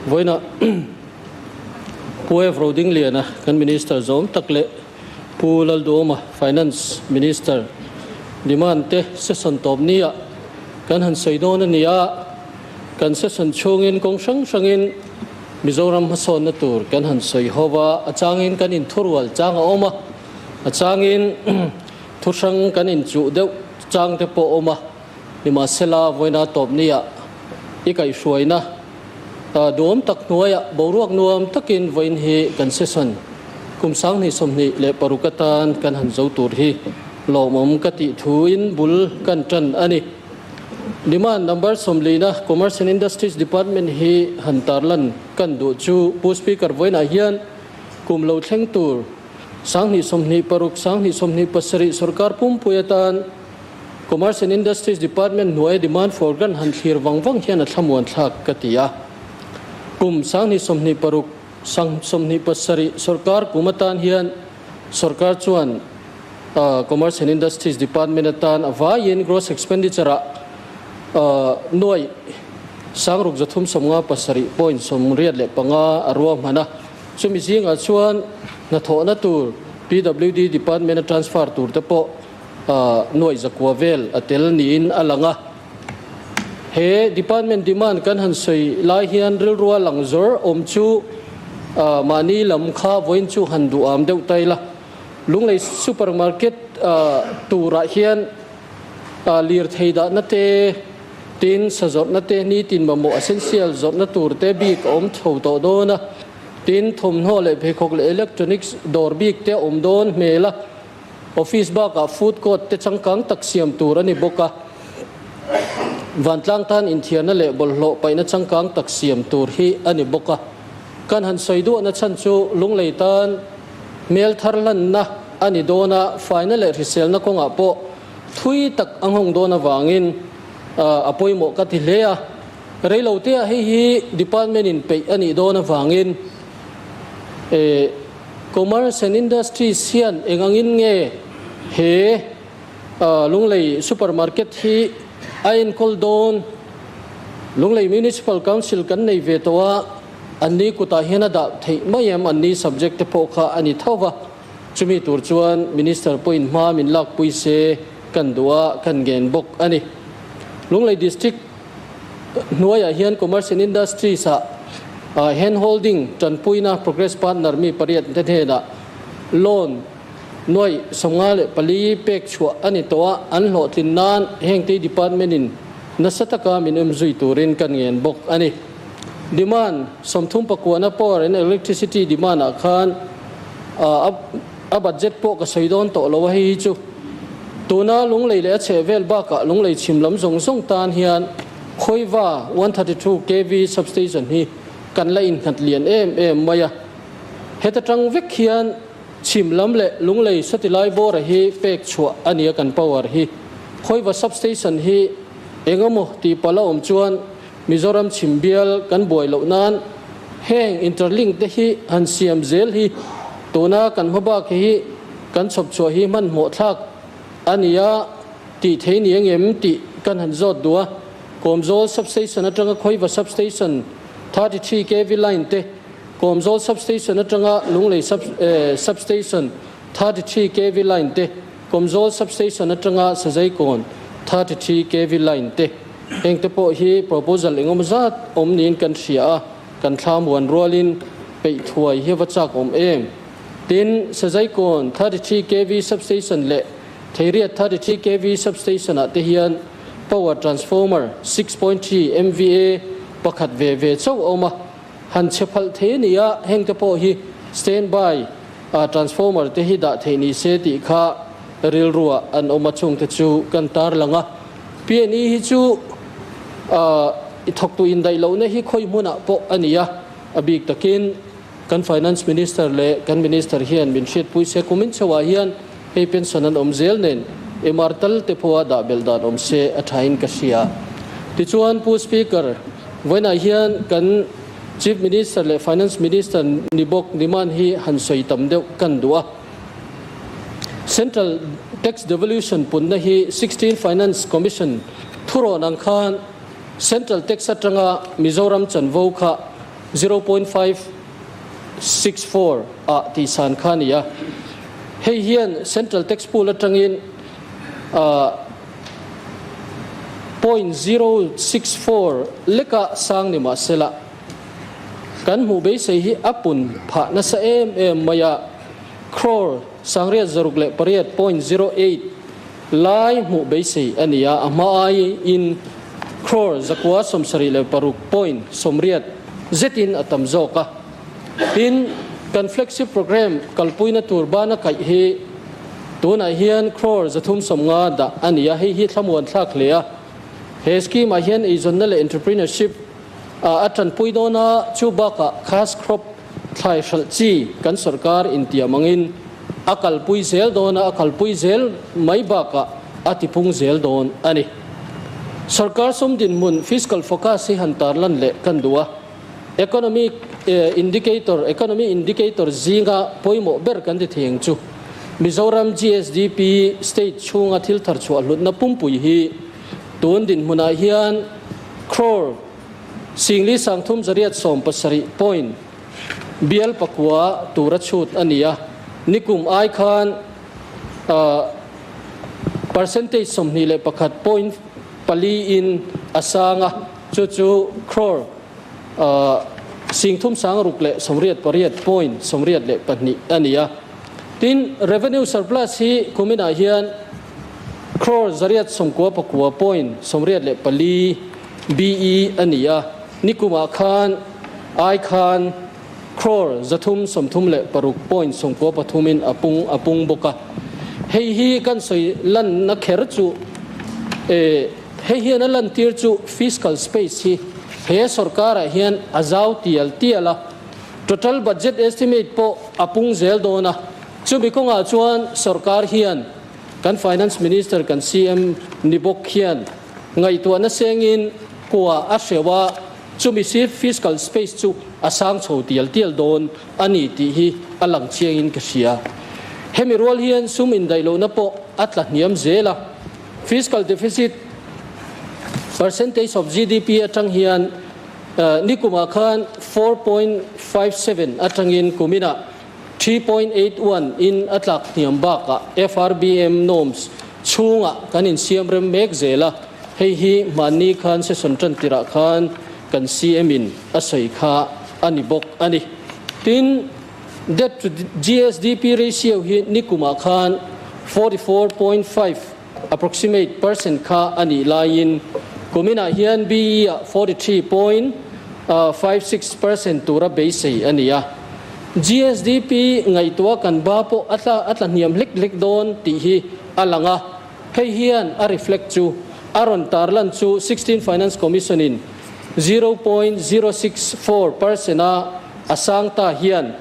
Vawiinah Pu F. Rodingliana kan Minister zawm tak leh Pu Lalduhawma Finance Minister demand te session tawp nia kan han sawi dawn a ni a, kan session chhungin kawng hrang hrangin Mizoram hmasawnna tur kan han sawi ho va, a changin kan inthurual chang a awm a, a changin thu hrang kan inchuh deuh chang te pawh a awm a. Nimahsela, vawiina tawp nia i kaihhruaina duhawm tak hnuaiah boruak nuam takin vawiin hi kan session kum 2026 atan kan han zo tur hi lawmawm ka tih thuin bul kan tan a ni. Demand number 40na Commerce and Industries Department hi han tarlan kan duh chu Pu Speaker vawiinah hian kum lo thleng tur 2026, 2027 sorkar pumpui atan Commerce and Industries Department hnuaia demand for grant han thlir vang vang hian a thlamuan thlak ka ti a. Kum 2026, 2027 sorkar kum atan hian sorkar chuan Commerce and Industries Department atan a vaiin gross expenditure ah nuaih 6357.85 a ruahman a. Chumi zingah chuan hnathawhna tur PWD Department a transfer tur te pawh nuaih zakua vel a tel niin a lang a. He department demand kan han sawi lai hian rilrua lang zawr awm chu mahni lam kha vawiin chu han duham deuh ta ila. Lunglei supermarket turah hian lirthei dahna te, tin sa zawrhna te, nitin mamawh essential zawrhna tur te bik a awm chho tawh dawn a. Tin thawmhnaw leh pheikhawk leh electronics dawr bik te a awm dawn hmel a. Office bakah food court te changkang tak siam tur a ni bawk a, vantlang tan inthiarna leh bawlhhlawh paihna changkang tak siam tur hi a ni bawk a. Kan han sawi duahna chhan chu Lunglei tan hmel thar hlanna a ni dawn a, faina leh hriselna kawngah pawh thui tak a nghawng dawn avangin a pawimawh ka ti hle a. Reiloteah hei hi department in peih a nih dawn avangin Commerce and Industries hian eng angin nge he Lunglei Supermarket hi a enkawl dawn? Lunglei Municipal Council kan nei ve tawh a, anni kutah hian a dah theih mai em? Anni subject te pawh kha a ni tho va, chumi tur chuan Minister pawhin hma min lakpui se kan duh a, kan ngen bawk a ni. Lunglei District hnuaiah hian Commerce and Industries ah hand holding tanpuina Progress Partner mi pariat te hnenah loan nuaih 54 pek chhuah a ni tawh a, an hlawhtlin nan hengte department in nasa taka min em zui turin kan ngen bawk a ni. Demand 39 na power and electricity demand ah khan a budget pawh ka sawi dawn tawh lo a, hei hi chu Tuna Lunglei leh a chheh vel bakah Lunglei chhim lam zawng zawng tan hian Khawiva 132 kv substation hi kan la innghat lian em em mai a. Heta tang vek hian chhim lam leh Lunglei satilai bawra hi pek chhuah a nia kan power hi. Khawiva substation hi engemaw tih palh a awm chuan Mizoram chhim bial kan buai loh nan heng interlink te hi han siam zel hi tuna kan hmabak hi kan chhawp chhuah hi hmanhmawh thlak a ni a tih thei ni engem tih kan han zawt duh a. Kawmzawl substation atanga Khawiva substation 33 kv line te, Kawmzawl substation atanga Lunglei substation 33 kv line te, Kawmzawl substation atanga Sazaikawn 33 kv line te, Hengte pawh hi proposal engawm zat awm niin kan hria a, kan thla muan rualin peih thuai hi a va chak awm em? Tin, Sazaikawn 33 kv substation leh Theiriat 33 kv substation ah te hian power transformer 6.3 MVA pakhat ve ve chauh a awm a, han chhe phalh thei a ni a, hengte pawh hi standby transformer te hi dah theih ni se tih kha rilruah an awm a, chungte chu kan tarlang a. PNE hi chu i thawktu indaih lohna hi khawi hmunah pawh a ni a, a bik takin kan Finance Minister leh kan Minister hian min hriatpui se kumin chhoah hian hei pension an awm zel nen MR tal te pawha dah belh dan awm se a thain ka hria. Tichuan Pu Speaker, vawiinah hian kan Chief Minister leh Finance Minister ni bawk demand hi han sawi tam deuh kan duh a. Central Tax Devolution punna hi 16 Finance Commission thurawn ang khan Central Tax atanga Mizoram chanvo kha 0.564 ah tihsan kha a ni a. Hei hian Central Tax Pool atangin 0.064 leka sang ni mahsela kan hmuh beisei hi a pun phah nasa em em mai a, crore 968.08 lai hmuh beisei a ni a, a hma aiin crore 976.80 zetin a tam zawk a. Tin, kan flagship programme kalpuina tur bana kaih hi tunah hian crore 350 dah a ni a, hei hi thlamuan thlak hle a. He scheme ah hian eizawnna leh entrepreneurship a tanpui dawn a, chu bakah cash crop thlai hralh chi kan sorkar intiam angin a kalpui zel dawn a, a kalpui zel mai bakah a tipung zel dawn a ni. Sorkar sum dinhmun fiscal focus hi han tarlan leh kan duh a. Economic indicator, Economy indicator, zinga pawimawh ber kan ti thei ang chu. Mizoram GSDP state chhunga thil thar chhuah hlutna pumpui hi tun dinhmunah hian crore 4,317 point bial pakua tura chhut a ni a, nikum ai khan percentage 21 point pali in a sang a. Chu chu crore 368 point 82 a ni a. Tin, revenue surplus hi kuminah hian crore 899 point 84 BE a ni a. Nikumah khan ai khan crore 336 point 93 in a pung a pung bawk a. Hei hi kan sawi lanna kher chu eh. Hei hian a lantir chu fiscal space hi he sorkarah hian a zau tial tial a, total budget estimate pawh a pung zel dawn a, chumi kawngah chuan sorkar hian kan Finance Minister kan CM ni bawk hian ngaihtuahna sengin kua a hreuh a, chumi fiscal space chu a sang chho tial tial dawn a ni tih hi a lang chiangin ka hria. Hemi rual hian sum indaih lohna pawh a tla hniam zel a. Fiscal deficit percentage of GDP atang hian nikumah khan 4.57 atangin kuminah 3.81 in a tlak hniam bakah FRBM norms chhungah kan insiam rem mek zel a, hei hi hmanni khan session tan tirah khan kan CM in a sawi kha a ni bawk a ni. Tin, Debt to GSDP ratio hi nikumah khan 44.5 approximate percent kha a nih laiin kuminah hian BE ah 43.56 percent tura beisei a ni a. GSDP ngaihtuah kan ba pawh a tla a tla hniam hlek hlek dawn tih hi a lang a, hei hian a reflect chu a rawn tarlan chu 16 Finance Commission in 0.064 percent a A sang ta hian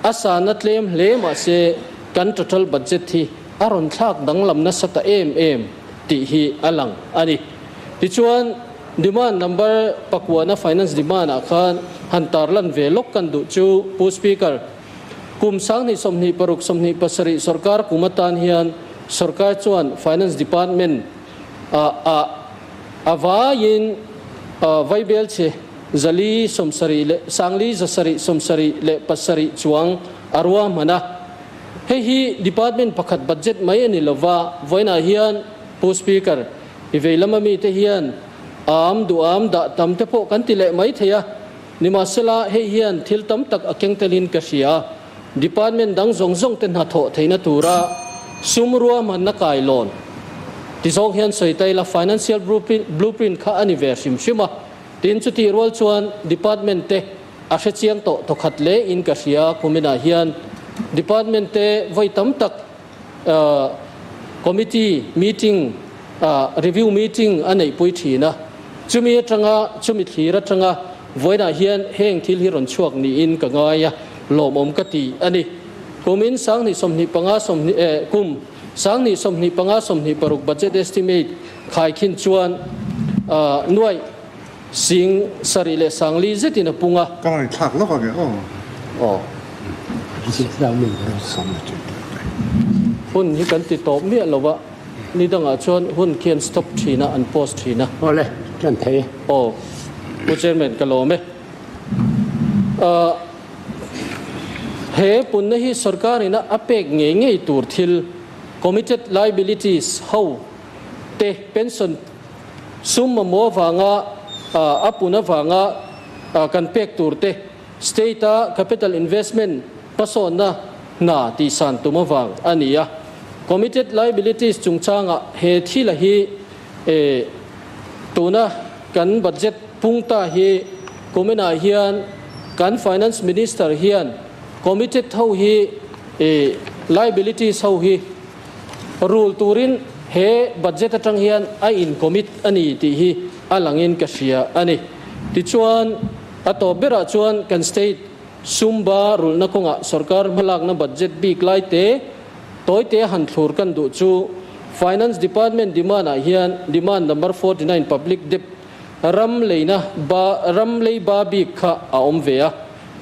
a sana tlem hle mahse kan total budget hi a rawn thlak danglam nasa ta em em tih hi a lang a ni. Tichuan demand number pakuana finance demand ah khan han tarlan ve lawk kan duh chu Pu Speaker, kum 2026 27 sorkar kum atan hian sorkar chuan finance department ah ah a vaiin vaibel chhe 470 leh 737 chuang a ruahman a. Hei hi department pakhat budget mai a ni lova, vawiinah hian Pu Speaker, i vei lama mite hian am duham dah tam te pawh kan ti leh mai thei a, nimahsela hei hian thil tam tak a keng telin ka hria. Department dang zawng zawng te hnathawh theihna tura sum ruahmanna kailawn ti zawng hian sawi ta ila financial blueprint kha a ni ve hrim hrim a. Tin, chutih rual chuan Department te a hre chiang tawh thawkhat hle in ka hria. Kuminah hian Department te vawi tam tak Committee meeting, review meeting a neihpui thin a. Chumi atanga, chumi thlir atanga vawiinah hian heng thil hi rawn chhuak niin ka ngai a, lawmawm ka ti a ni. Kumin 2025 20 kum 2025 26 budget estimate Khaikhin chuan nuaih sing sarih leh sangli zetin a pung a. Ka ngaihthlak lawk ange aw. Aw. Hun hi kan ti tawp miah lo a, ni dangah chuan hun khi an stop thin a, an pause thin a. Awle, kan thei. Aw, Pu Chairman ka lawm e. He punna hi sorkar-ina a pek ngei ngei tur thil, committed liabilities, ho te pension sum mamawh avanga a pun avanga kan pek tur te, state-a capital investment hmasawnna hna tihsan tum avang a ni a. Committed liabilities chungchanga he thila hi tuna kan budget pung ta hi kuminah hian kan Finance Minister hian committed ho hi liabilities ho hi rul turin he budget atang hian a in commit a ni tih hi a langin ka hria a ni. Tichuan a tawp berah chuan kan state sumba rulhna kawngah sorkar hmalakna budget bik lai te Tawite han thlur kan duh chu Finance Department demand ah hian demand number 49 Public Dept ram leina ba ram lei ba bik kha a awm ve a,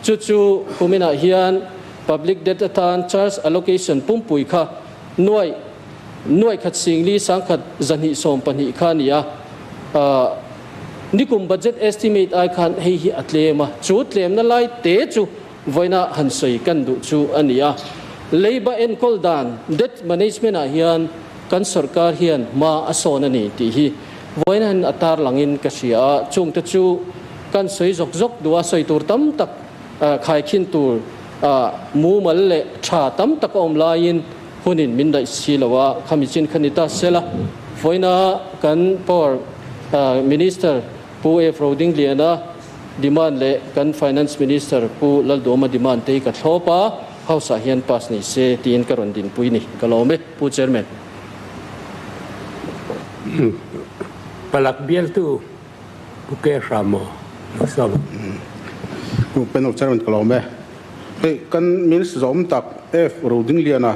chu chu kuminah hian Public Debt atan charge allocation pumpui kha nuaih nuaih khat singli sangkhat zahnih 12 kha a ni a, nikum budget estimate ai khan hei hi a tlem a, chu tlemna lai te chu Vawiina han sawi kan duh chu a ni a, Leiba enkawl dan, debt management, ah hian kan sorkar hian hma a sawn a ni tih hi vawiina han a tarlangin ka hria a, chungte chu kan sawi zawk zawk duh a, sawi tur tam tak khaikhin tur mumal leh tha tam tak a awm laiin hunin min daih si lo a, khami chin kha ni ta sela vawiina kan Power Minister Pu F. Rodingliana Demand leh kan Finance Minister Pu Lalduhawma demand te hi ka thlawp a, House ah hian pass nei se tiin ka rawn dinpui ni. Ka lawm e, Pu Chairman. Palak bialtu Pu Ke Hramo lo sawm. Pu Panel Chairman ka lawm e. Hei kan Minister zawm tak F. Rodingliana.